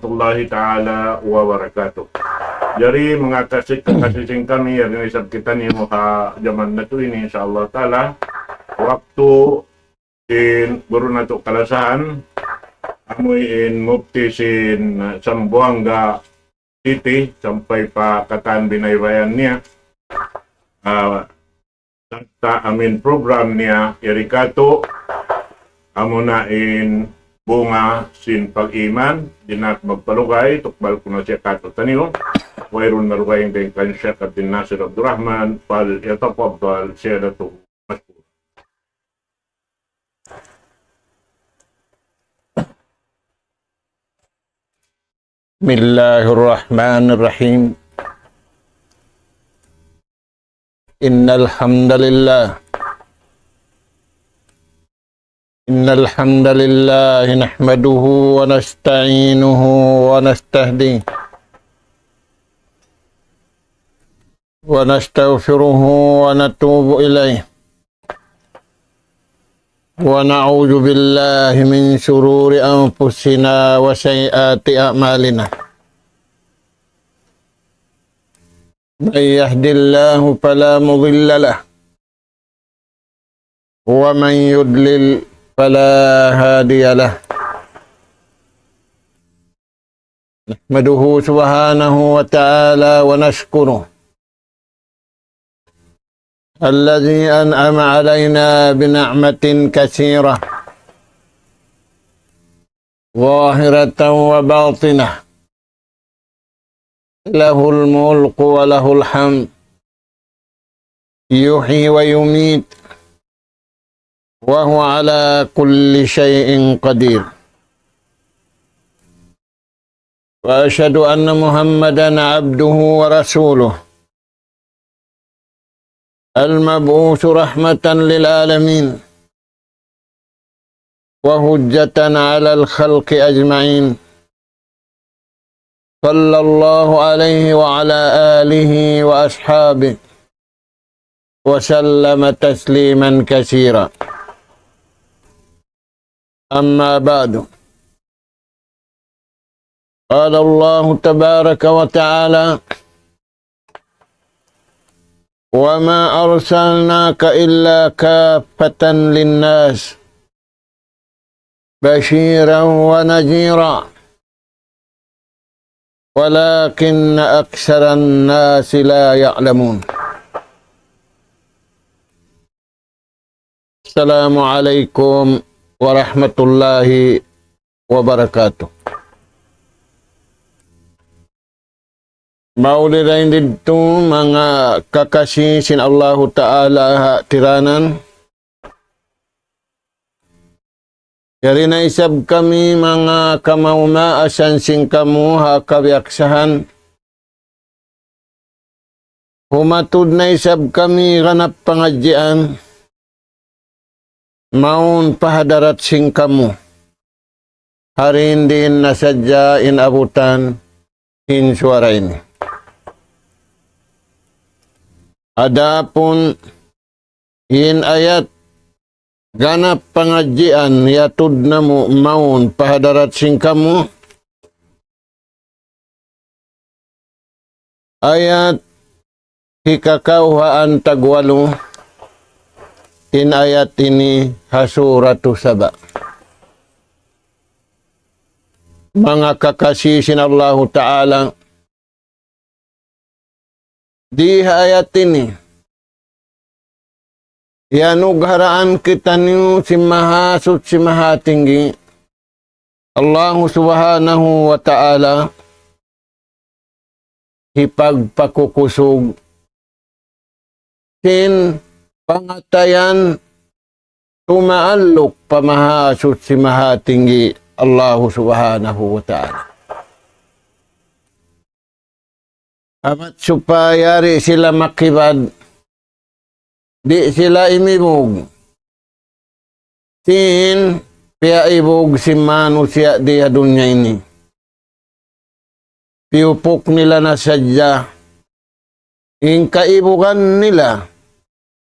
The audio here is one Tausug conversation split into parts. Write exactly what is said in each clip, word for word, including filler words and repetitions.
warahmatullahi taala wabarakatuh. Jari manga kasi-, kakasi sin kami, yari na isab kitaniyu ha jaman natu' ini, insya Allah taala. Waktu sin guru natu' kalasahan, amu in mufti sin Zamboanga City, sampay pa katan binaybayan niya. Ah, sarta' amu in program niya, yari katu', amuna in bunga sin pag-iman, di' na magpalugay, tukbal ku na siya katu'taniyu, wayruun na lugay dayn kan Sheikh Abdul Nasir Abdul Rahman, فليتفضل سيادته مشكورا. بسم الله الرحمن الرحيم. إن الحمد لله، إن الحمد لله نحمده ونستعينه ونستهديه ونستغفره ونتوب إليه، ونعوذ بالله من شرور أنفسنا وسيئات أعمالنا. من يهد الله فلا مضل له، ومن يضلل فلا هادي له. نحمده سبحانه وتعالى ونشكره الذي أنعم علينا بنعمة كثيرة ظاهرة وباطنة، له الملك وله الحمد، يحيي ويميت، وهو على كل شيء قدير. وأشهد أن محمدا عبده ورسوله، المبعوث رحمة للعالمين، وحجة على الخلق أجمعين، صلى الله عليه وعلى آله وأصحابه وسلم تسليما كثيرا. أما بعد، قال الله تبارك وتعالى: وما أرسلناك إلا كافة للناس بشيرا ونذيرا ولكن أكثر الناس لا يعلمون. السلام عليكم ورحمة الله وبركاته. Mauli dayn didtu manga kakasi sin Allahu Ta'ala ha tiranan. Yari na isab kami manga kamaumaasan sin kamu ha kabiyaksahan. Humatud na isab kami ganap pangadjian mawn pa hadarat sin kamu. Hari in din na sadja in abutan in suwara ini. Adapun in ayat ganap pangadjian yatud namu' mawn pa hadarat sin kamu. Ayat hikakawhaan tagwalu in ayat ini ha Suratu Saba. Manga kakasi sin Allahu Ta'ala, di ha ayat ini, iyanugharaan kitaniyu sin Mahasuchi Mahatinggi, Allahu Subhanahu wa Ta'ala, hipagpakukusug sin pangatayan tumaalluk pa Mahasuchi Mahatinggi, Allahu Subhanahu wa Ta'ala. Amat supaya di' sila makibad, di' sila imibug sin piyaibug sin manusiya' di ha dunya ini. Piyupuk nila na sadja in kaibugan nila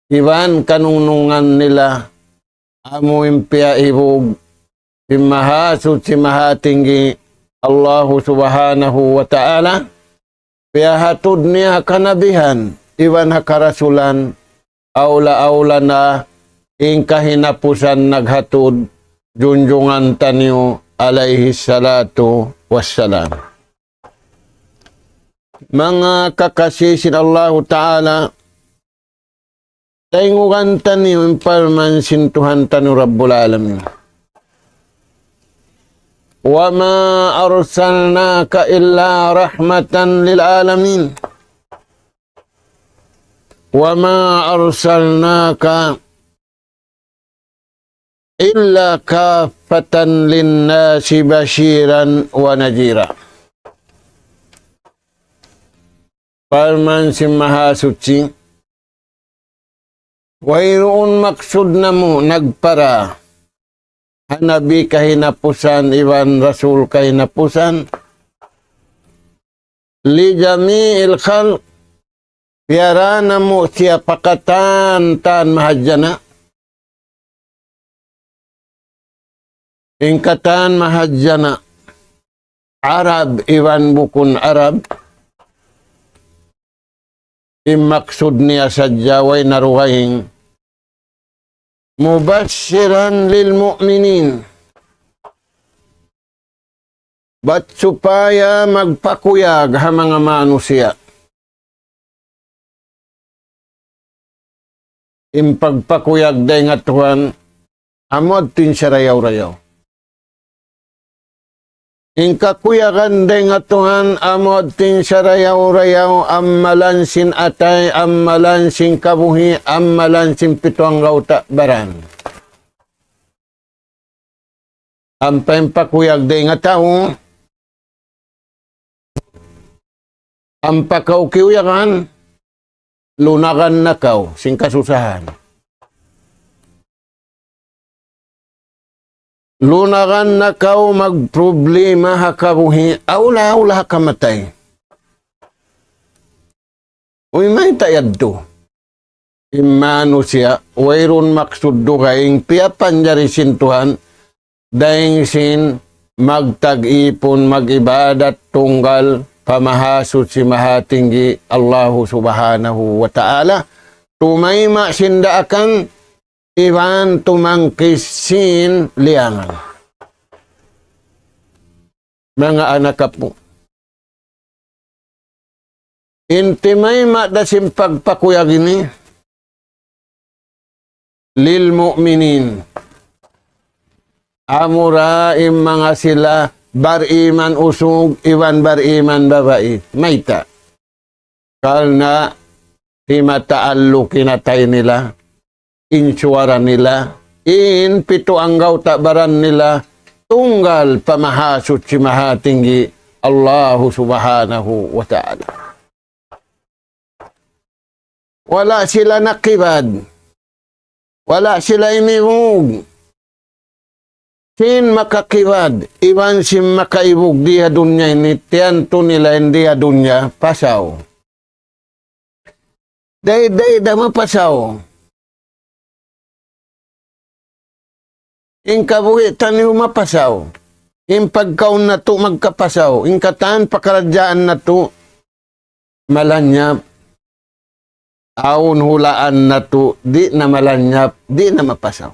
iban kanungnungan nila, amu in piyaibug sin Mahasuchi Mahatinggi, Allahu Subhanahu wa Ta'ala, piyahatud niya ha kanabihan, iban ha karasulan, awla-awla na in kahinapusan naghatud, junjungan taniyu alayhi salatu wassalam. Manga kakasi sin Allahu Ta'ala, tayngugan taniyu in parman sin Tuhan taniyu Rabbul Alamin. وما أرسلناك إلا رحمة للعالمين. وما أرسلناك إلا كافة للناس بشيرا ونذيرا. Parman sin Mahasuchi, wayruun maksud namu' nagpara ha Nabi kahinapusan iban Rasul kahinapusan, لجميع الخلق, piyara namu' siya pa katan-katan mahadjana'. In katan mahadjana', Arab iban bukun Arab, in maksud niya sadja way na dugaing, مبشرا للمؤمنين. Bat supaya magpakuyag ha manga manusiya'. In pagpakuyag dayn ha Tuhan, amu yadtu in sarayaw-rayaw. In kakuyagan dayn ha Tuhan, amu yadtu in sarayaw-rayaw, amalan sin atay, amalan sin kabuhi', amalan sin pitu anggawta' baran. Ampa in pakuyag dayn ha tau, ampa kaw kiyuyagan, lunagan na kaw sin kasusahan. Lunagan na kaw magproblema ha kabuhi', awla-awla ha kamatay. Uy, mayta' yadtu? In manusiya', wayruun maksud dugaing piyapanjari sin Tuhan, dayn sin magtag-ipun, mag-ibadat tunggal pa Mahasuchi Mahatinggi Allahu Subhanahu wa Ta'ala, tumayma' sin daakan, iban tumangkis sin liyangan. Manga anak apu'. In timayma' da sin pagpakuyag ini, للمؤمنين. Amura in manga sila bariman usug iban bariman babai. Mayta'? Karna' himataalluk in atay nila, in suwara nila, in pitu anggawta' baran nila, tunggal pa Mahasuchi Mahatinggi Allahu Subhanahu wa Ta'ala. Wala' sila nakibad. Wala' sila imibug. Sin makakibad, iban sin makaibug di ha dunya ini, tiyantu nila in di ha dunya, pasaw. Day-day da mapasaw. In kabuhi' taniyu mapasaw. In pagkaun natu' magkapasaw. In katan pakaradjaan natu' malanyap. Awn hulaan natu', di' na malanyap, di' na mapasaw.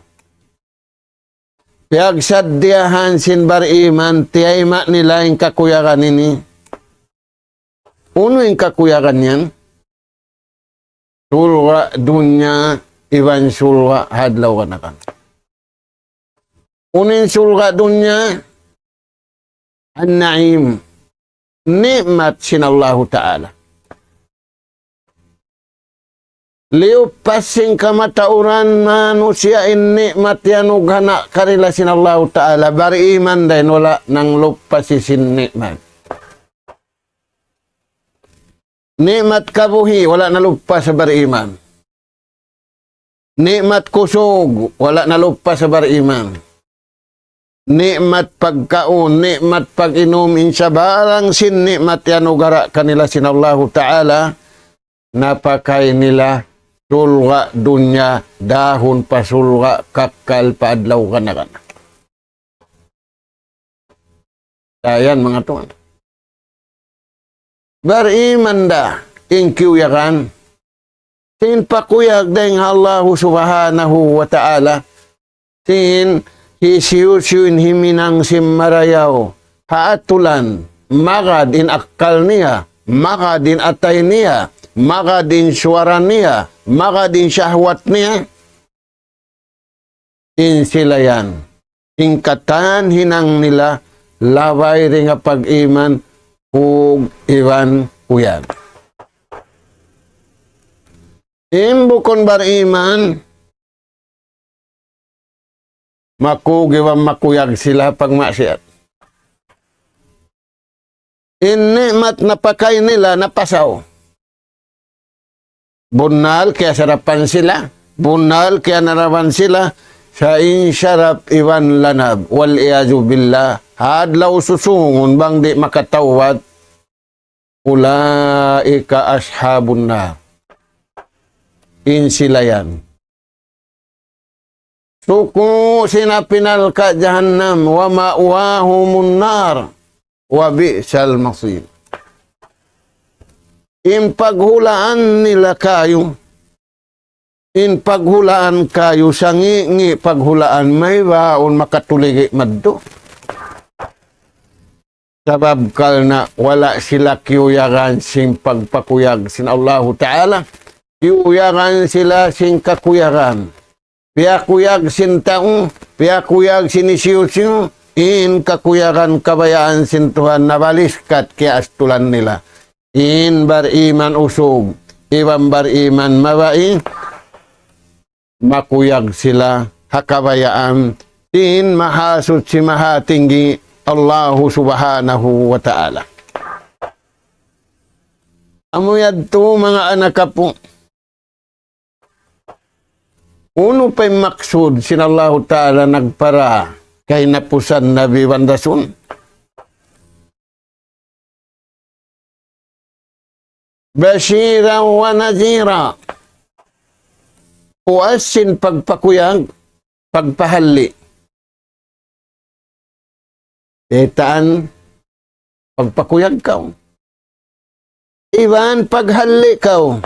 Piyagsaddiyahan sin bariman, tiyayma' nila in kakuyagan ini. Unu in kakuyagan yan? Surga' dunya iban surga' ha adlaw ganakan. Unu in surga' dunya? An-na'im. Ni'mat sin Allahu Ta'ala. Liyuppas sin kamatauran manusiya' in ni'mat iyanugara' kanila sin Allahu Ta'ala. Bariman da in wala' nangluppasi sin ni'mat. Ni'mat kabuhi', wala' naluppas ha bariman. Ni'mat kusug, wala' naluppas ha bariman. Ni'mat pagkaun, ni'mat pag-inum, in sabarang sin ni'mat iyanugara' kanila sin Allahu Ta'ala, napakay nila surga' dunya, dahun pa surga' kakkal pa adlaw ganakan. Ayan, manga tuwan. Bariman da in kiyuyagan sin pakuyag dayn ha Allahu Subhanahu wa Ta'ala, sin hisiyu-siyu in himinang sin marayaw ha atulan, magad in akkal niya, magad in atay niya, magad in suwara niya, magad in shahwat niya, in sila yan. In katan hinang nila labay dayn ha pag-iman, kug iban kuyag. In bukun bariman, makug iban makuyag sila pagmaksiyat. In ni'mat napakay nila, napasaw. Bunnal kiyasarapan sila, bunnal kiyanaraman sila, sa' in sarap iban lanab, والعياذ بالله, ha adlaw susungun bang di' makatawbat, أولئك أصحاب النار. In sila yan. Suku' sin api narka' jahannam, ومأواهم النار وبئس المصير. In paghulaan nila kayu, in paghulaan kayu, sangi'-ngi' paghulaan, maybaun makatuligi madtu. Sabab karna' wala' sila kiyuyagan sin pagpakuyag sin Allahu Ta'ala. Kiyuyagan sila sin kakuyagan. Piyakuyag sin tau, piyakuyag sin hisiyu-siyu, in kakuyagan kabayaan sin Tuhan nabaliskat kiyaastulan nila. In bariman usug, iban bariman mabai, makuyag sila ha kabayaan sin Mahasuchi Mahatinggi Allahu Subhanahu wa Ta'ala. Amu yadtu manga anak apu'. Unu pa in maksud sin Allahu Ta'ala nagpara kahinapusan Nabi iban Rasul? بشيرا ونذيرا. Puas sin pagpakuyag, pagpahalli'. Etaan, pagpakuyag kaw. Iban paghalli' kaw.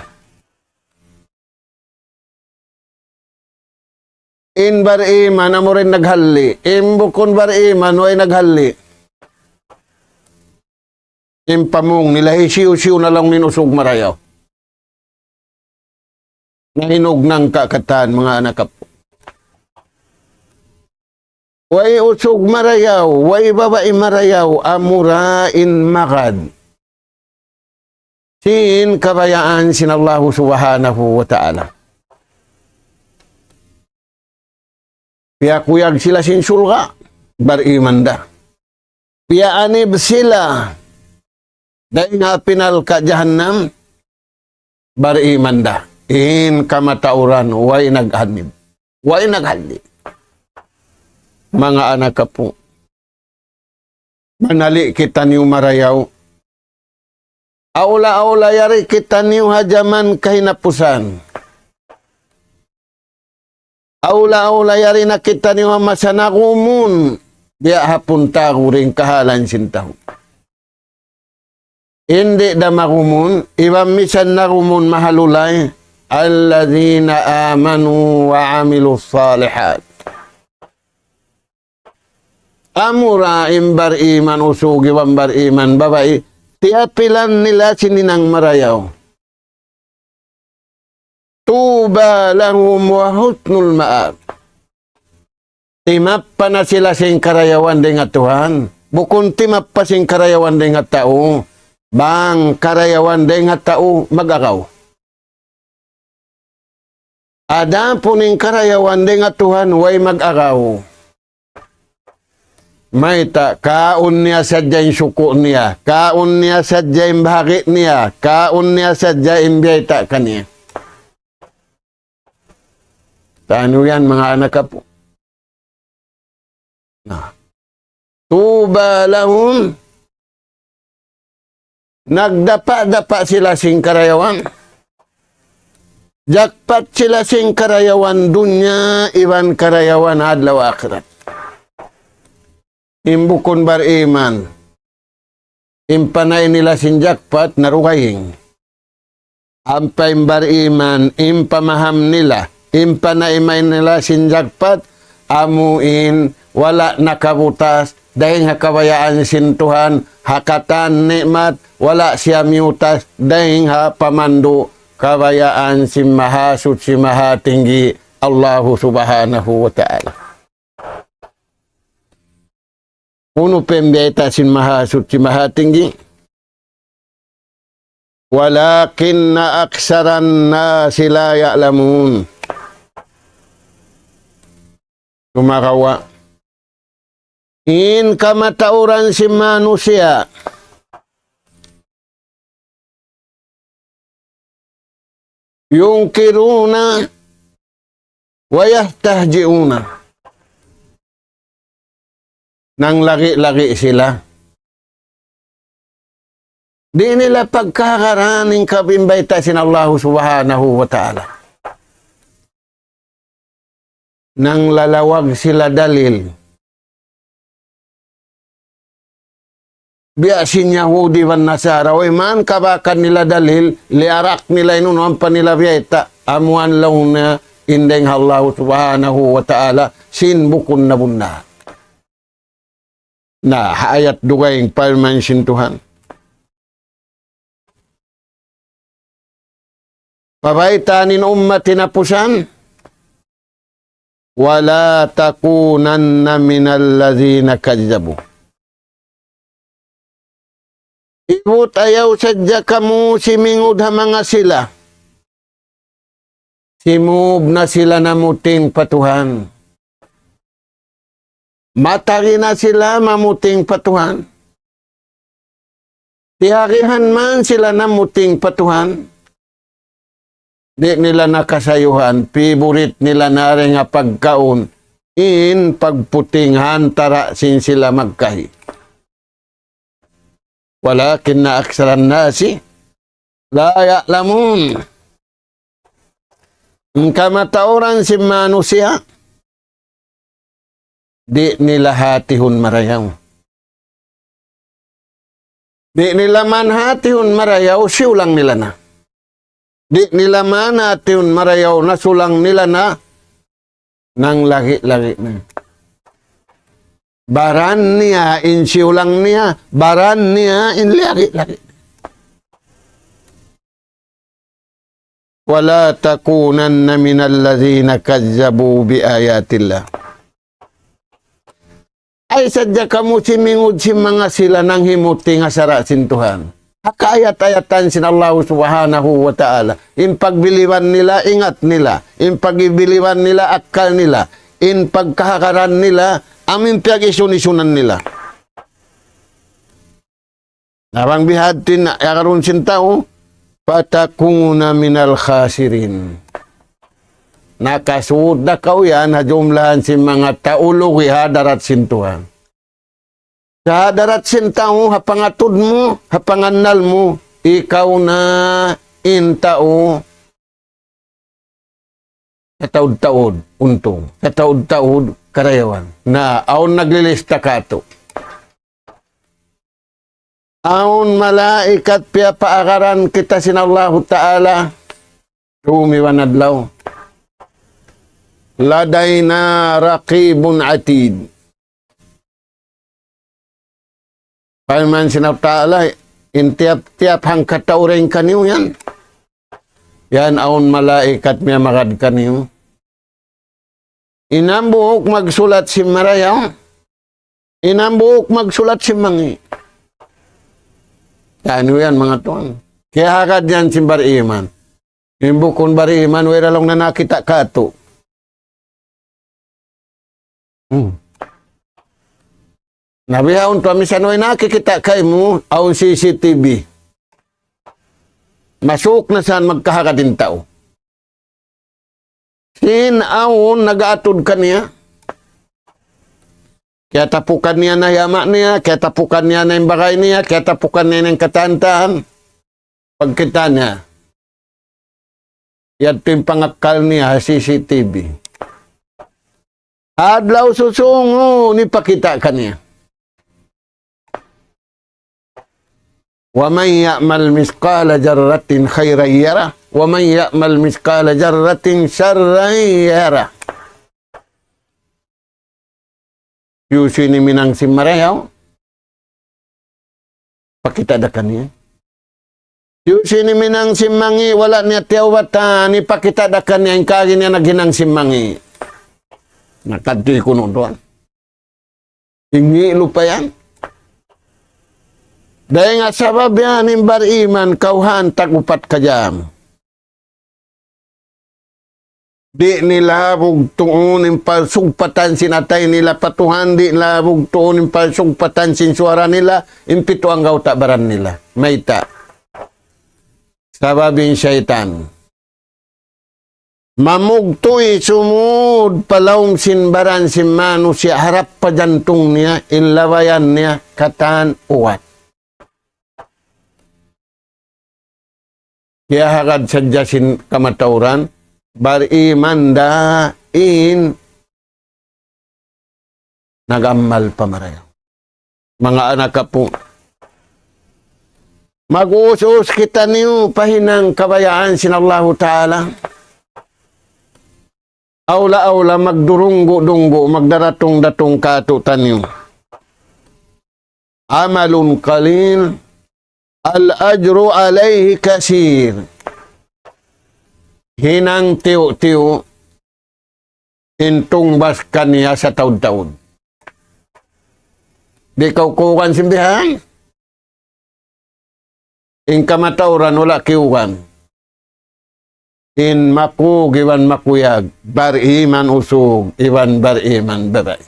In bariman, amu ra in naghalli'. In bukun bariman, way naghalli'. In pamung nila, hisiyu-siyu na laung niya in usug marayaw. Nahinug na in kakatan, manga anak apu'. Way usug marayaw, way babai marayaw, amura in magad sin kabayaan sin Allahu Subhanahu wa Ta'ala. Piyakuyag sila sin surga', bariman da. Piyaanib sila dayn ha api narka' jahannam, bariman da. In kamatauran, way naghanib. Way naghalli'. Manga anak apu'. Manali' kitaniyu marayaw. Awla-awla yari kitaniyu ha jaman kahinapusan. Awla-awla yari na kitaniyu ha masa nagumun. Biya' ha punta guring kahalan sin tau. Di' da magumun, iban misan nagumun mahalulay, الذين آمنوا وعملوا الصالحات. Amura in bariman usug iban bariman babai, tiyapilan nila sin hinang marayaw. طوبى لهم وحسن مآب. Timappa na sila sin karayawan dayn ha Tuhan. Bukun timappa sin karayawan dayn ha tau. Bang karayawan dayn ha tau mag-agaw. Adapun in karayawan dayn ha Tuhan, way mag-agaw. Mayta', kaun niya sadja in suku' niya, kaun niya sadja in bahagi' niya, kaun niya sadja in biyayta' kaniya. Tanu yan, manga anak apu'. Na. طوبى لهم. Nagdapa'-dapa' sila sin karayawan. Jakpat sila sin karayawan dunya iban karayawan adlaw akhirat. In bukun bariman, In panay nila sin jackpot, narugaing. Ampa in bariman, in pamaham nila, in panay-manay nila sin jackpot, amu in wala' nakabutas, dayng ha kabayaan sin Tuhan, ha katan ni'mat, wala' siya miyutas, dayng ha pamandu' kabayaan sin Mahasuchi Mahatinggi, Allahu Subhanahu wa Ta'ala. Unu pa in bayta' sin Mahasuchi Mahatinggi? وَلَٰكِنَّ أَكْثَرَ النَّاسِ لَا يَعْلَمُونَ. Sumagawa', in kamatauran sin manusiya', يُنكِرُونَ وَيَسْتَهْزِئُونَ. Nanglagi-lagi sila. Di' nila pagkahagaran in kab-, in bayta' sin Allahu Subhanahu wa Ta'ala. Nanglalawag sila dalil. Biya' sin Yahudi iban Nasara, way man kabakan nila dalil, liyarak nila in unu ampa nila biyayta', amuan laung niya in dayng ha Allahu Subhanahu wa Ta'ala, sin bukun na bunnal. Na, ha ayat dugaing parman sin Tuhan. Pabaytaan in ummat hinapusan, وَلَا تَكُونَنَّ مِنَ الَّذِينَ كَذَّبُوا. Ibut ayaw sadja kamu simingud ha manga sila. Simub na sila namuting pa Tuhan. Matagi na sila mamuting pa Tuhan. Tiyagihan man sila namuting pa Tuhan. Di' nila na kasayuhan, favorite nila na dayn ha pagkaun, in pagputing ha antara' sin sila magkahi. وَلَٰكِنَّ أَكْثَرَ النَّاسِ لَا يَعْلَمُونَ. In kamatauran sin manusiya', di' nila hatihun marayaw. Di' nila man hatihun marayaw, siyulang nila na. Di' nila man hatihun marayaw, nasulang nila na, nanglagi-lagi na. Baran niya in siyulang niya, baran niya in liyagi-lagi. وَلَا تَكُونَنَّ مِنَ الَّذِينَ كَذَّبُوا بِآيَاتِ اللَّهِ. Ayaw sadja kamu simingud sin manga sila nanghimuting ha sara' sin Tuhan. Ha kaayat-ayatan sin Allahu Subhanahu wa Ta'ala. In pagbiliwan nila, ingat nila. In pagbiliwan nila, akkal nila. In pagkahagaran nila, amu in piyag-isun-isunan nila. Na bang bihadtu in agarun sin tau, فَتَكُونَ مِنَ الْخَاسِرِينَ. Nakasud na kaw yan ha jumlahan sin manga tau lugi ha hadarat sin Tuhan. Sa' ha hadarat sin tau, ha pangatud mu, ha pangannal mu, ikaw na in tau sataud-taud untung, sataud-taud karayawan. Na, awn naglilista katu'. Awn malaikat piyapaagaran kita sin Allahu Ta'ala, dum iban adlaw. لَدَيْنَا رَقِيبٌ عَتِيدٌ. Parman sin Allahu Ta'ala, in tiyap-tiyap hangkatau dayn kaniyu yan. Yan awn malaikat miyamagad kaniyu. In hambuuk magsulat sin marayaw. In hambuuk magsulat sin mangi'. Yan, yan, manga tuwan. Kiyahagad yan sin bariman. In bukun bariman, way da laung niya nakakita' katu'. Hmm. Na bihaun tuwan, misan way nakakita' kaymu, awn C C T V. Masuuk na sa' magkahagad in tau. Sin awn nag-aatud kaniya. Kiyatapukan niya na in ama' niya, kiyatapukan niya na in bagay niya, kiyatapukan niya na in katan-katan. Pagkita' niya, yadtu in pangakkal niya ha C C T V. Adlaw susungun, hipakita' kaniya. ومن يعمل مثقال ذرة خيرا يره، ومن يعمل مثقال ذرة شرا يره. Hisiyu-siyu in huminang sin marayaw, pakita' da kaniya. Hisiyu-siyu in huminang sin mangi', wala' niya tiyawbatan, ipakita' da kaniya in kaagi niya naghinang sin mangi'. Na, kadtu kunu' duwa. Ingi' lupa yan. Dayn ha sabab yan in bariman kawhaan tag-upat kajaam. Di' nila bugtuun in pasugpatan sin atay nila pa Tuhan, di' nila bugtuun in pasugpatan sin suwara nila, in pitu anggawta' baran nila. Mayta'? Sabab in saytan mamugtu' sumud pa lawm sin baran sin manusiya' harap pa jantung niya, in labayan niya katan uwat. Kiyahagad sadja sin kamatauran, bariman da in nag-amal pa marayaw. Manga anak apu', mag-us-us kitaniyu pa hinang kabayaan sin Allahu Ta'ala. Awla-awla magdurunggu'-dunggu', magdaratung-datung kātu'niyu. عمل قليل الأجر عليه كثير. Hinang tiyu'-tiyu' in tungbas kaniya sataud-taud. Di' kaw kiyugan sin bihan. In kamatauran wala' kiyugan. In makug iban makuyag, bariman usug iban bariman babai.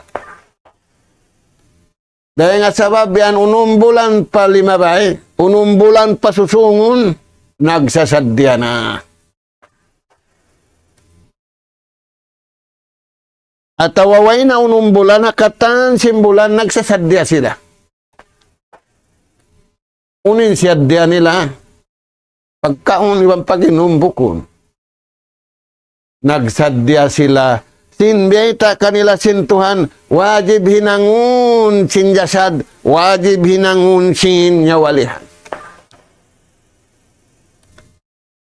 Dayn ha sabab yan, unum bulan pa limabay, unum bulan pa susungun, nagsasaddiya na. Atawa way na unum bulan, ha katan sin bulan, nagsasaddiya sila. Unu in siyaddiya nila? Pagkaun iban pag-inum bukun. Nagsaddiya sila sin biyayta' kanila sin Tuhan, wajib hinangun sin jasad, wajib hinangun sin nyawalihan.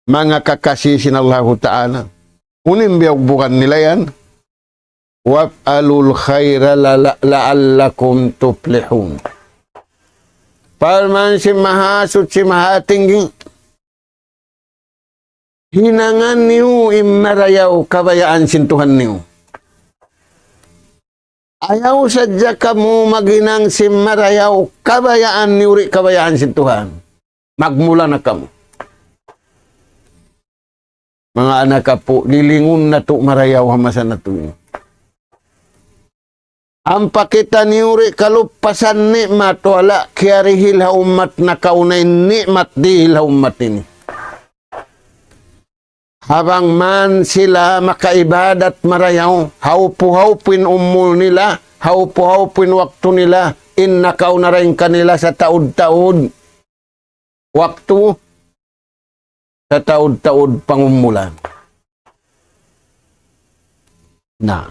Manga kakasi sin Allahu Ta'ala. Unu in biyugbugan nila yan? وافعلوا الخير لعلكم تفلحون. Parman sin Mahasuchi Mahatinggi, hinangan niyu in marayaw kabayaan sin Tuhan niyu. Ayaw sadja kamu maghinang sin marayaw kabayaan niyu di' kabayaan sin Tuhan. Magmula na kamu. Manga anak apu', lilingun natu' marayaw ha masa natu' ini. Ampa kitaniyu di' kalupasan ni'mat, wala' kiyarihil ha ummat nakauna in ni'mat dihil ha ummat ini. Ha bang man sila makaibadat marayaw, hawpu-hawpu in umul nila, hawpu-hawpu in waktu nila, in nakauna dayn kanila sataud-taud waktu, sataud-taud pangumulan. Na.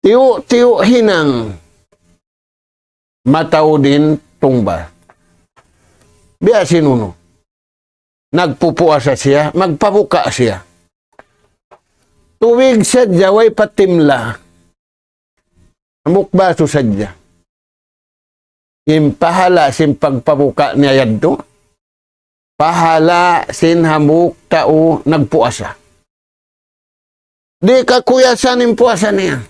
Tiyu'-tiyu' hinang mataud in tungbas. Biya' sin unu. Nagpupuasa siya, magpabuka siya. Tubig sadja way patimla. Hambuuk basu sadja. In pahala' sin pagpabuka niya yadtu, pahala' sin hambuuk tau nagpuasa. Di' kakuyasan in puasa niya.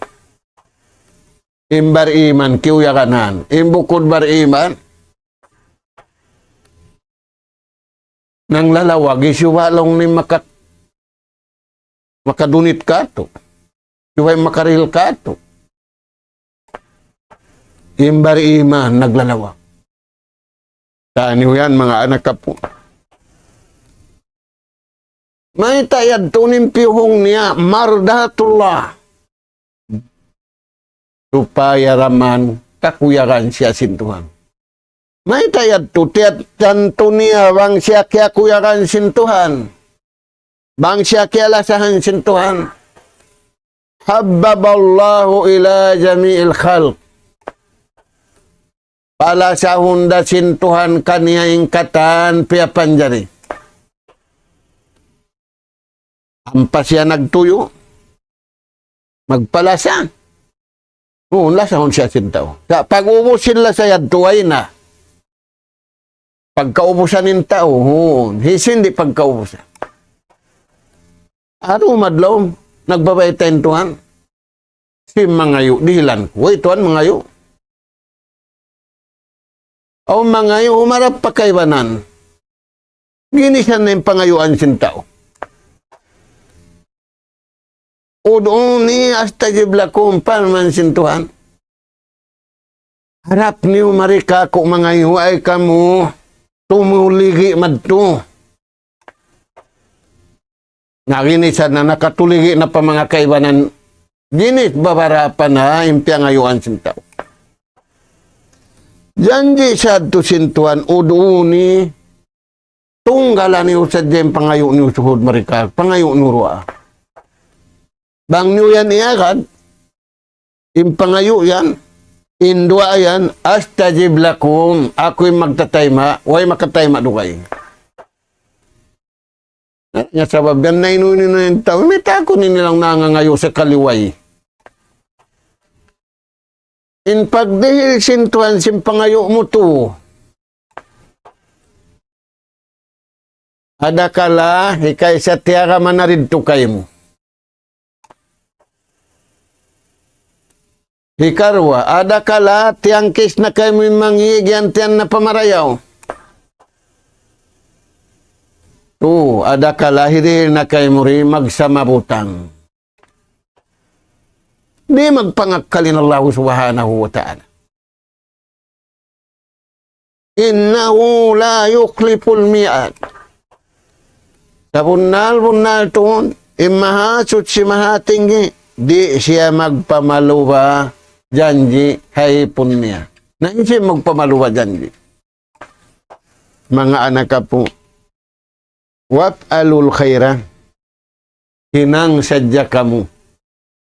In bariman, kiyuyagan. In bukun bariman, nanglalawag, hisiyu ba laung niya maka-, makadunit katu'? Hisiyu ba in makarihil katu'? In bariman, naglalawag. Taniyu yan, manga anak apu'. Mayta' yadtu in piyuhung niya, مرضاة الله. Supaya da man kakuyagan siya sin Tuhan. Mayta' yadtu, tiyat-, tantu niya bang siya kiyakuyagan sin Tuhan. Bang siya kiyalasahan sin Tuhan. حبب الله إلى جميع الخلق. Palasahun da sin Tuhan kaniya in katan piyapanjari. Ampa siya nagtuyu'. Magpalasa. Huun, lasahun siya sin tau. Sa' pag-ubus sin lasa yadtu, way na. Pagkaubusan in tau, huun. Hisiyu in di' pagkaubusan? Adu madlaw, nagbabayta' in Tuhan. Sin mangayu', dihilan ku. Way, Tuhan, mangayu'. Awn mangayu', humarap pa kaibanan. Ginisan na in pangayuan sin tau. ادعوني أستجب لكم, parman sin Tuhan. Harap niyu mari kāku' mangayu', way kamu tumuligi' madtu. Na ginisan na, nakatuligi' na pa manga kaibanan, ginis babarapa na in piyangayuan sin tau. Janji' sadtu sin Tuhan, ادعوني, tunggala niyu sadja in pangayu' niyu suhud mari kāku', pangayu' niyu duwaa. Bang niyu yan iyagad, in pangayu' yan, in duwaa yan, أستجب لكم, aku in magtatayma', way makatayma' dugaing. Na, sabab yan na inu-inu na in tau, mayta' aku ini laung nangangayu' sakali way. In pagdihil sin Tuhan sin pangayu' mu tu. Adakala hikaysa tiyagama na didtu kaymu. Hikaruwa, adakala tiyangkis na kaymu in mangi' giyantian na pa marayaw. Tu, adakala hidihil na kaymu di magsama butang. Di' magpangakkal in Allahu Subhanahu wa Ta'ala. إنه لا يخلف الميعاد. Sabunnal-bunnal tuud, in Mahasuchi Mahatinggi, di' siya magpamaluba janji' ha ipun niya. Na, hisiyu in magpamaluba janji'? Manga anak apu'. وافعلوا الخير. Hinang sadja kamu.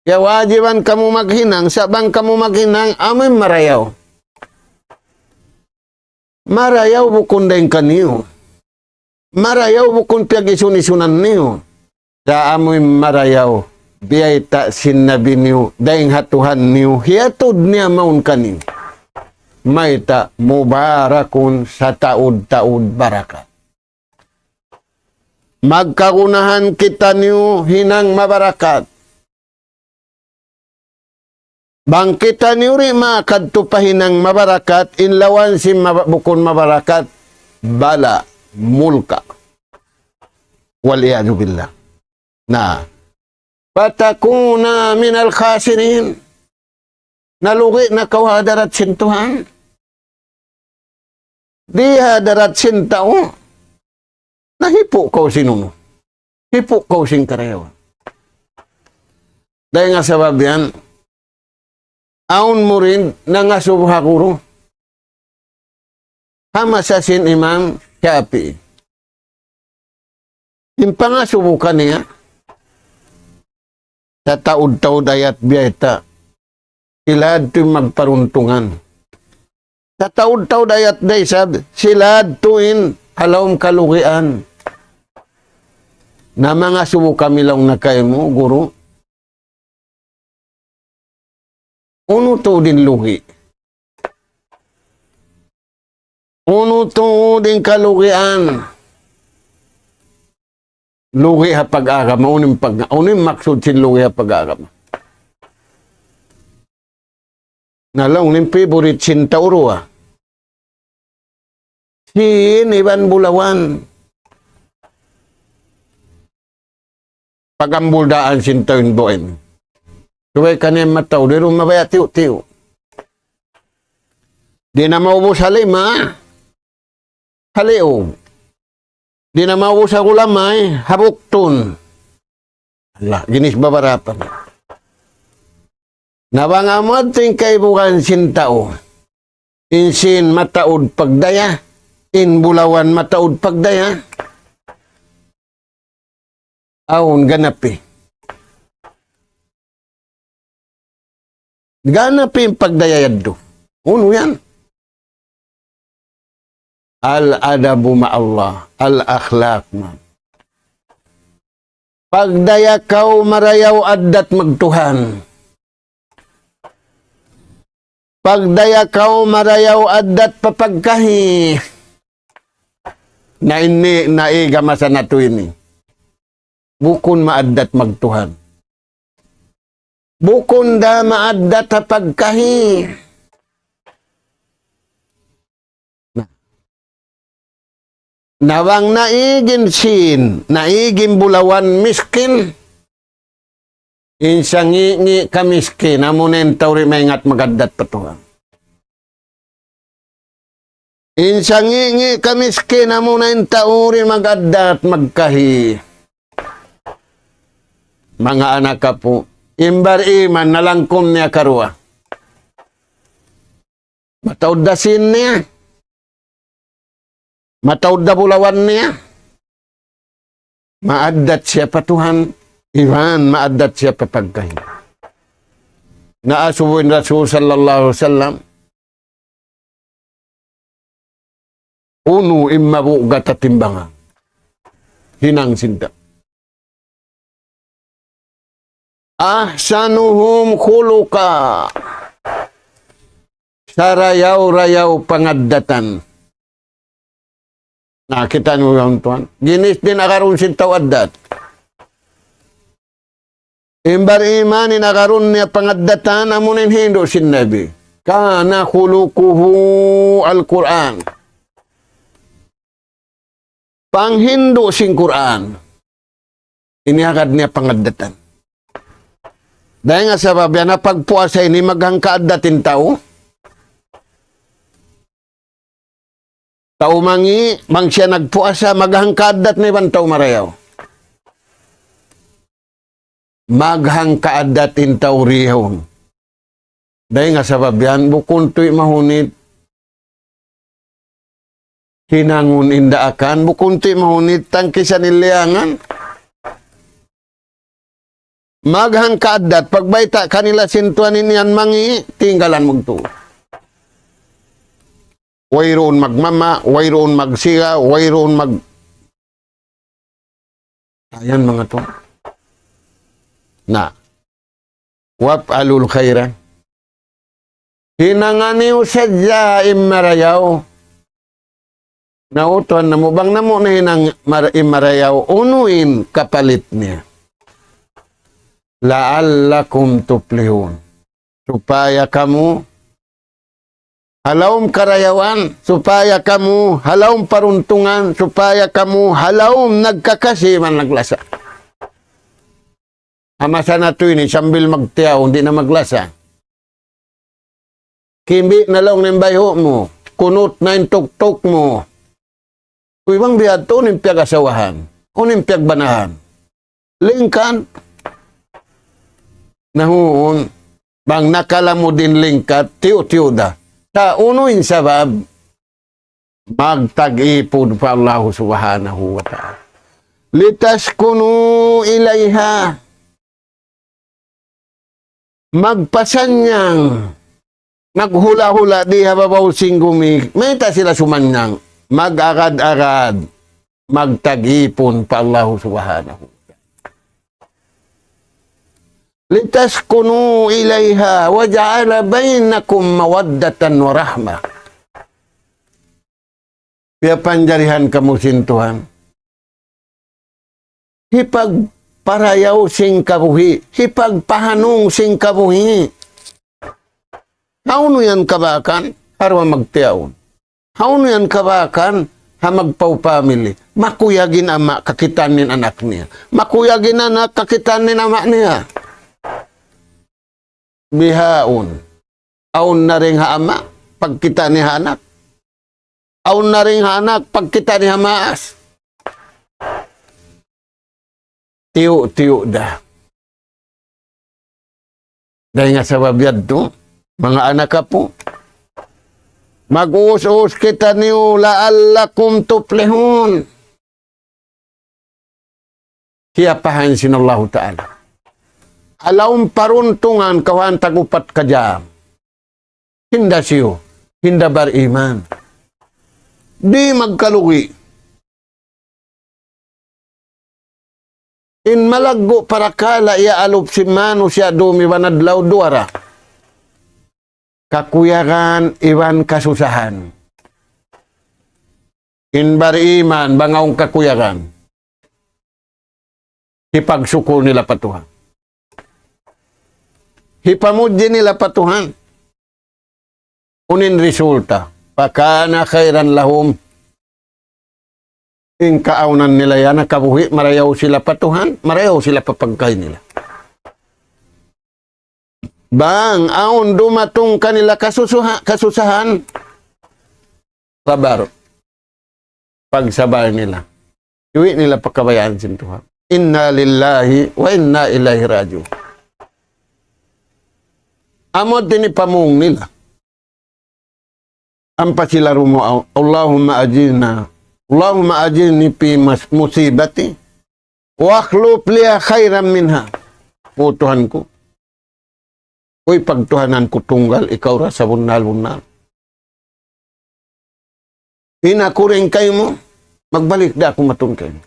Ya, wajiban kamu maghinang, sa' bang kamu maghinang, amu in marayaw. Marayaw bukun dayn kaniyu. Marayaw bukun piyag-isun-isunan niyu. Sa' amu in marayaw, biyayta' sin Nabi niyu, dayn ha Tuhan niyu, hiyatud niya mawn kaniyu. Mayta', مبارك, sataud-taud barakat. Magkagunahan kitaniyu hinang mabarakat. Bang kitaniyu di' makadtu pa hinang mabarakat, in lawan sin maba-, bukun mabarakat, bala, mulka. والعياذ بالله. Na. فتكونا من الخاسرين. Nalugi' na kaw ha hadarat sin Tuhan. Di ha hadarat sin tau. Nahipu' kaw sin unu. Hipu' kaw sin karayawan. Dayn ha sabab yan, awn murid nangasubu ha guru. Ha masa sin Imam Shafi'i. In pangasubu kaniya, sataud-taud ayat biyayta', sila yadtu in magparuntungan. Sataud-taud ayat da isab, sila yadtu in ha lawm kalugian. Na mangasubu kami laung na kaymu, guru. Unu tuud in lugi'? Unu tuud in kalugian? Lugi' ha pag-agama, unu in pag-, unu in maksud sin lugi' ha pag-agama? Na laung niyu in favorite sin tau duwa. Sin iban bulawan. Pag-ambul daan sin tau in buin. Subay kaniya mataud, di' duun mabaya' tiyu'-tiyu'. Di' na maubus ha lima, ha liug. Di' na maubus ha gulamay, ha buktun. Allah, ginis babarapa na. Na bang amu yadtu in kaibugan sin tau. In sin mataud pagdaya, in bulawan mataud pagdaya. Awn ganapi. Ganapi in pagdaya yadtu. Unu yan? Al-adabu ma'allah, al-akhlaq ma. Pagdaya kaw marayaw addat magtuhan. Pagdaya kaw marayaw addat papagkahi. Na ini, na iga masa natu' ini. Bukun maaddat magtuhan. Bukun da maaddat ha pagkahi. Na, na bang naig in sīn, naig in bulawan miskin, in sangi'-ngi' kamiskin, amuna in tau di' maingat mag-addat pa Tuhan. In sangi'-ngi' kamiskin, amuna in tau di' mag-addat magkahi. Manga anak apu', in bar-iman nalangkum niya karuwa. Mataud da sīn niya. Mataud da bulawan niya. Maaddat siya pa Tuhan, iban maaddat siya pa pagkahi. Naasubu in Rasul sallallahu alayhi wasallam, unu in mabuga' ta timbangan. Hinang sin tau. Ahsanuhum khuluqa. Sarayaw-rayaw pangaddatan. Na, kita' niyu yan tuwan. Ginis din agarun sin tau addat. In bar-iman in agarun niya pangaddatan, amuna in hindu' sin Nabi. Kana khuluquhu al-Qur'an. Panghindu' sin Qur'an. Ini agad niya pangaddatan. Dayn ha sabab yan, ha pagpuasa ini maghangka addat in tau. Tau mangi', bang siya nagpuasa, maghangka addat na iban tau marayaw. Maghangka addat in tau rihun. Dayn ha sabab yan, bukun tuud mahunit hinangun in daakan, bukun tuud mahunit tangkisan in liyangan. Maghangka addat, pagbayta' kanila sin tuwan in yan mangi', tinggalan magtuy. Wayruun magmama, wayruun magsiga, wayruun mag-, ayan manga tuwan. Na. Waf'alul khaira. Hinanga niyu sadja in marayaw. Na, utuhan namu', bang namu' nahinang mar-, in marayaw, unu in kapalit niya. La'allakum tuflihun. Supaya kamu ha lawm karayawan, supaya kamu ha lawm paruntungan, supaya kamu ha lawm nagkakasi iban naglasa. Ha masa natu' ini, sambil magtiyaun, di' na maglasa. Kimbi' na laung in bayhu' mu, kunut na in tuktuk mu. Uy, bang biya' tu, unu in piyag-asawahan, unu in piyagbanahan. Lingkat. Na huun, bang nakalamud in lingkat, tiyu'-tiyu' da. Sa' unu in sabab, magtag-ipun pa Allahu Subhanahu wa Ta'ala. Litaskunu ilayha. Magpasannyang. Maghula'-hula' di ha babaw sin gumi. Mayta' sila sumannyang? Mag-agad-agad. Magtag-ipun pa Allahu Subhanahu wa Ta'ala. Litaskunu ilayha wa ja'ala baynakum mawaddatan wa rahmah. Piyapanjarihan kamu sin Tuhan. Hipagparayaw sin kabuhi', hipagpahanung sin kabuhi'. Hawnu yan kabaakan? Harwa magtiyaun. Hawnu yan kabaakan? Ha magpaw family. Makuyag in ama' kakitaan niya in anak niya. Makuyag in anak kakitaan niya in ama' niya. Bihaun. Awn na dayn ha ama', pagkita' niya ha anak. Awn na dayn ha anak, pagkita' niya ha maas. Tiyu'-tiyu' da. Dayn ha sabab yadtu, manga anak apu', mag-uus-uus kitaniyu la'allakum tuflihun. Kiyapahan sin Allahu Ta'ala. Ha lawm paruntungan kawhaan tag-upat ka jam. Hinda siyu, hinda bar-iman. di' magkalugi. In malaggu' parakala' iyaalup sin manusiya' dum iban adlaw duwa ra. Kakuyagan iban kasusahan. In bariman, bang awn kakuyagan, hipagsukul nila pa Tuhan. Hipamudji nila pa Tuhan. Unu in resulta? فكان خيرا لهم. In kaawnan nila yan, nakabuhi', marayaw sila pa Tuhan, marayaw sila pa pagkahi nila. Bang awn dumatung kanila kasusuha-, kasusahan, sabar. Pagsabal nila. Iwi' nila pa kabayaan sin Tuhan. إنا لله وإنا إليه راجعون. Amu ini pamung nila. Ampa sila rumuaw, اللهم أجرنا، اللهم أجرني في مص-، مصيبتي واخلف لي خيرا منها. O Tuhan ku, uy pagtuhanan ku tunggal, ikaw ra sabunnal-bunnal. In aku dayn kaymu, magbalik da aku matun kaymu.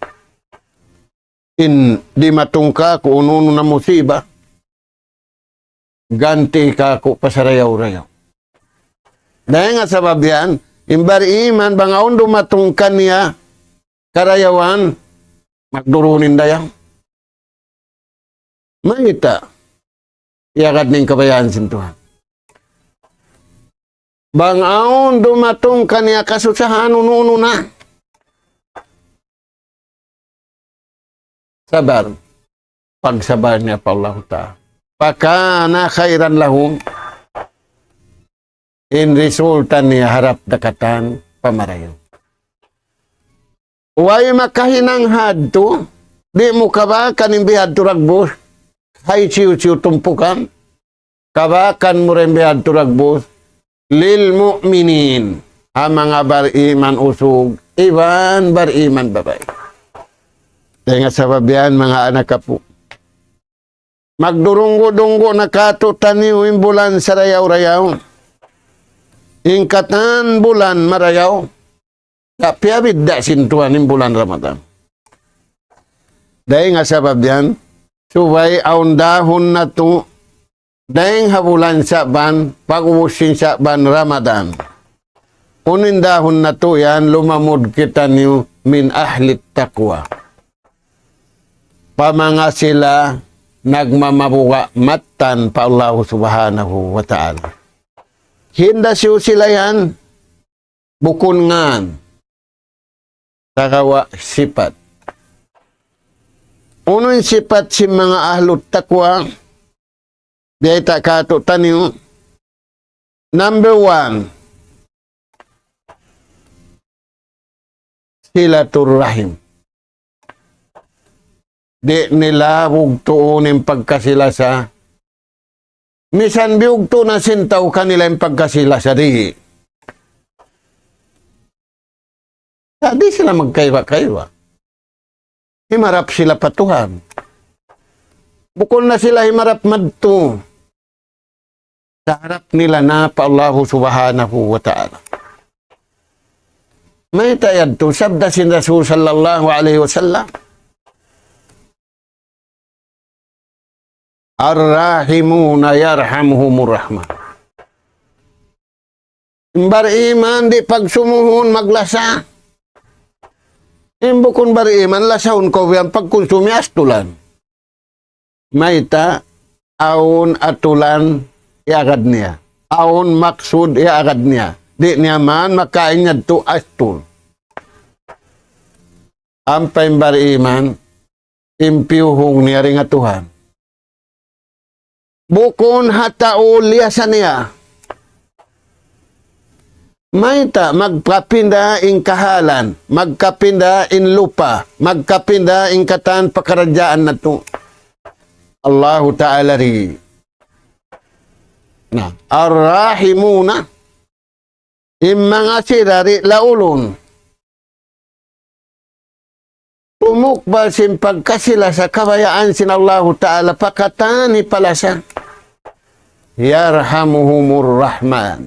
In dimatung kāku' unu-unu na musiba, ganti kāku' pasarayaw-rayaw. Dayn ha sabab yan, in bariman bang awn dumatung kaniya karayawan, magdurun in dayaw. Mayta'? Iyagad niya in kabayaan sin Tuhan. Bang awn dumatung kaniya kasusahan unu-unu na, sabar. Pagsabal niya pa Allahu Ta'ala. فكان خيرا لهم. In resulta niya harap da katan pamarayaw. Way makahinang hadtu, di' mu kabakan in bihadtu dagbus, hay siyu-siyu tumpukan, kabakan mu da in bihadtu dagbus, للمؤمنين, ha manga bariman usug, iban bariman babai. Dayn ha sabab yan, manga anak apu'. Magdurunggu'-dunggu' na kātu'niyu in bulan sarayaw-rayaw. In katan bulan marayaw. Sa' piyabidda' sin Tuhan in bulan Ramadan. Dayn ha sabab yan, subay awn dahun natu', dayn ha bulan Sa'ban, pag'ubus sin Sa'ban Ramadan. Unu in dahun natu' yan, lumamud kitaniyu من أهل التقوى. Pa manga sila nagmamabuga' mattan pa Allahu Subhanahu wa Ta'ala. Hinda siyu sila yan, bukun ngan, sagawa' sipat. Unu in sipat sin manga ahlut taqwa? Biyayta' kātu'niyu. Number one, صلة الرحم. Di' nila bugtuun in pagkasi-lasa. Misan biyugtu' na sin tau kanila in pagkasi-lasa, di'. Sa' di' sila magkaiwa-kaiwa. Himarap sila pa Tuhan. Bukun na sila himarap madtu. Sa' harap nila na pa Allahu Subhanahu wa Ta'ala. Mayta' yadtu? Sabda sin Rasul sallallahu alayhi wasallam, الراحمون يرحمهم الرحمن. In bariman di' pagsumuhun maglasa. In bukun bariman lasahun kaw biya' pagkunsumi astulan. Mayta'? Awn atulan iyagad niya. Awn maksud iyagad niya. Di' niya man makain yadtu astul. Ampa in bariman, in piyuhung niya dayn ha Tuhan. Bukun ha tau liyasa niya. Mayta'? Magkapinda in kahalan, magkapinda in lupa, magkapinda in katan pakaradjaan natu'. Allahu Ta'ala di. Na, الراحمون, in manga sila di' laulun. Tumukbal sin pagkasi-lasa kabayaan sin Allahu Ta'ala pa katan hipalasa. يرحمهم الرحمن.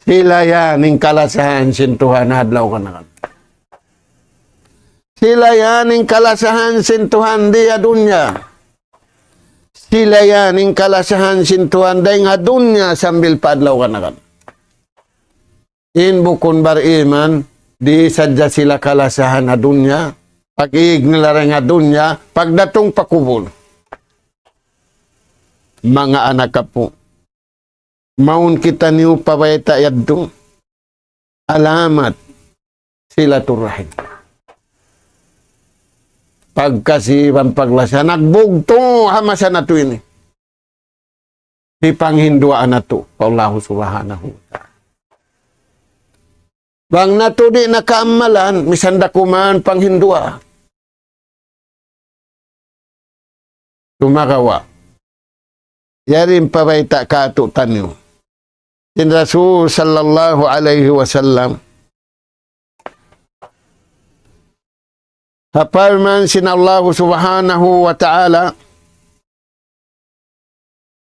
Sila yan in kalasahan sin Tuhan ha adlaw kanakan. Sila yan in kalasahan sin Tuhan di ha dunya. Sila yan in kalasahan sin Tuhan dayn ha dunya sambil pa adlaw kanakan. In bukun bariman, di' sadja sila kalasahan ha dunya, pag-iig nila dayn ha dunya, pagdatung pa kubul. Manga anak apu', mawn kitaniyu pa bayta' yadtu, alamat silaturrahim. Pagkasi iban paglasa, nagbugtu' ha masa natu' ini. Hipanghinduwaa natu' pa Allahu Subhanahu wa Ta'ala. Bang natu' di' na kaammalan, misan da kuman panghinduwaa. Sumagawa'. Yari in pabayta' kātu'niyu. Sin Rasul sallallahu alayhi wasallam. Ha parman sin Allahu Subhanahu wa Ta'ala,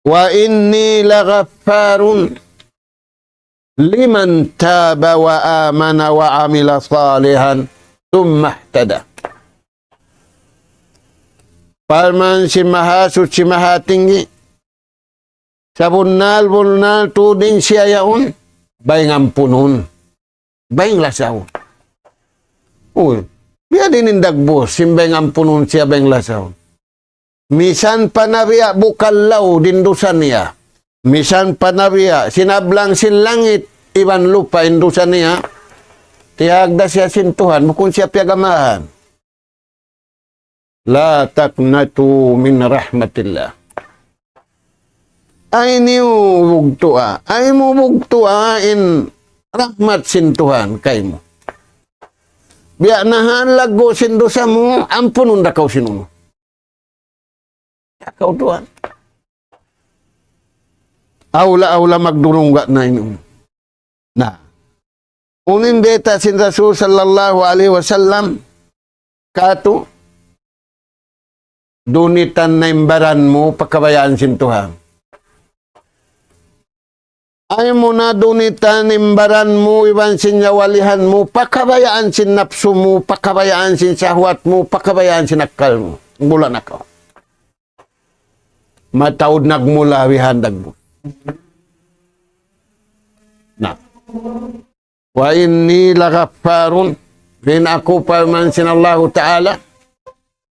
وإني لغفار لمن تاب وآمن وعمل صالحا ثم اهتدى. Parman sin Mahasuchi Mahatinggi, sabunnal-bunnal tuud in siya yaun, bayng ampunun, bayng lasaun. Uy, biya' diin in dagbus, sin bayng ampunun siya bayng lasaun. Misan pa na biya' bukallaw in dusa niya. Misan pa na biya' sinablang sin langit iban lupa' in dusa niya. Tiyagda siya sin Tuhan, bukun siya piyagamahan. لا تقنطوا من رحمة الله. Ayaw niyu bugtuun. Ayaw mu bugtuun in rahmat sin Tuhan kaymu. Biya' na han laggu' sin dusa mu, ampunun da kaw sin unu. Ya kaw Tuhan. Awla-awla magdurungga' na ini. Na. Unu in bayta' sin Rasul sallallahu alayhi wasallam kātu', dunitan na in baran mu pa kabayaan sin Tuhan. Ayaw mu na dunitan in baran mu iban sin nyawalihan mu pa kabayaan sin napsu mu, pa kabayaan sin sahwat mu, pa kabayaan sin akkal mu. Bula' na kaw. Mataud nagmula bihan dagbus. Na. وإني لغفار, in aku parman sin Allahu Ta'ala,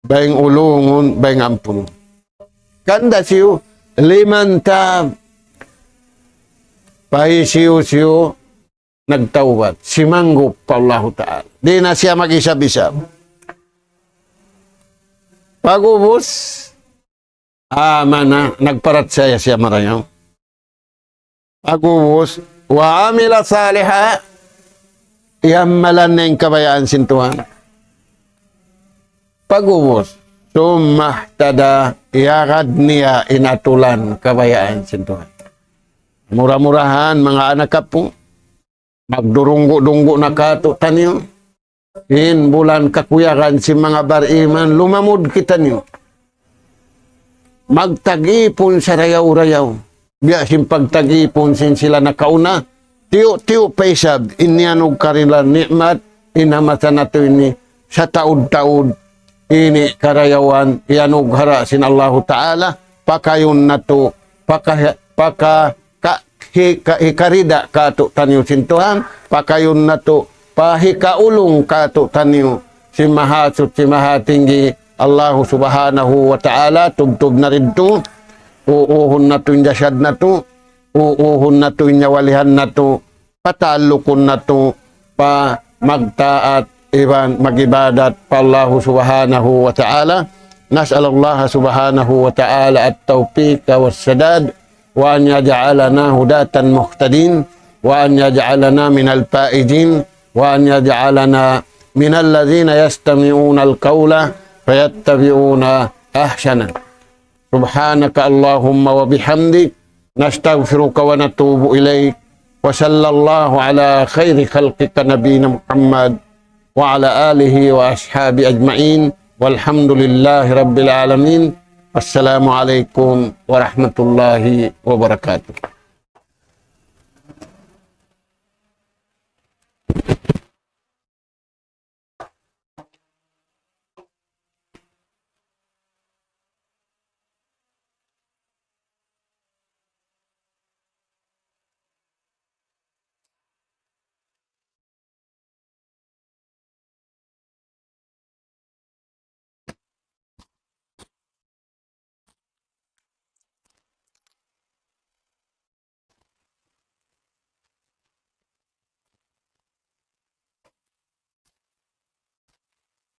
bayng ulungun, bayng ampunun. Hangkan da siyu, لمن تاب. Pa hisiyu-siyu nagtawbat, simanggup pa Allahu Ta'ala. Di' na siya mag-isab-isab. Pag'ubus, amana, nagparachaya siya marayaw. Pag'ubus, وعمل صالحا, iyammalan niya in kabayaan sin Tuhan. Pag'ubus, ثم اهتدى, iyagad niya in atulan kabayaan sin Tuhan. Mura-murahan, manga anak apu', magdurunggu'-dunggu' na kātu'niyu. In bulan kakuyagan sin manga bariman, lumamud kitaniyu. Magtag-ipun sarayaw-rayaw. Biya' sin pagtag-ipun sin sila nakauna. Tiyu'-tiyu' pa isab, in iyanug kanila ni'mat, in ha masa natu' ini, sataud-taud, ini karayawan, iyanug hara sin Allahu Ta'ala, pakayun natu', paka-, paka-, ka-, hi-, ka-, hikarida kātu'niyu sin Tuhan, pakayun natu', pahikaulung kātu'niyu sin Mahasuchi Mahatinggi, Allahu Subhanahu wa Ta'ala, tubtub na didtu, uuhun natu' in jasad natu', uuhun natu' in nyawalihan natu', pata'allukun natu', pa magtaat iban mag-ibadat pa Allahu Subhanahu wa Ta'ala. نسأل الله سبحانه وتعالى التوفيق والسداد، وأن يجعلنا هداة مهتدين، وأن يجعلنا من الفائزين، وأن يجعلنا من الذين يستمعون القول فيتبعون أحسنه. سبحانك اللهم وبحمدك، نستغفرك ونتوب إليك، وصلى الله على خير خلقك نبينا محمد وعلى آله وأصحابه أجمعين، والحمد لله رب العالمين. السلام عليكم ورحمة الله وبركاته.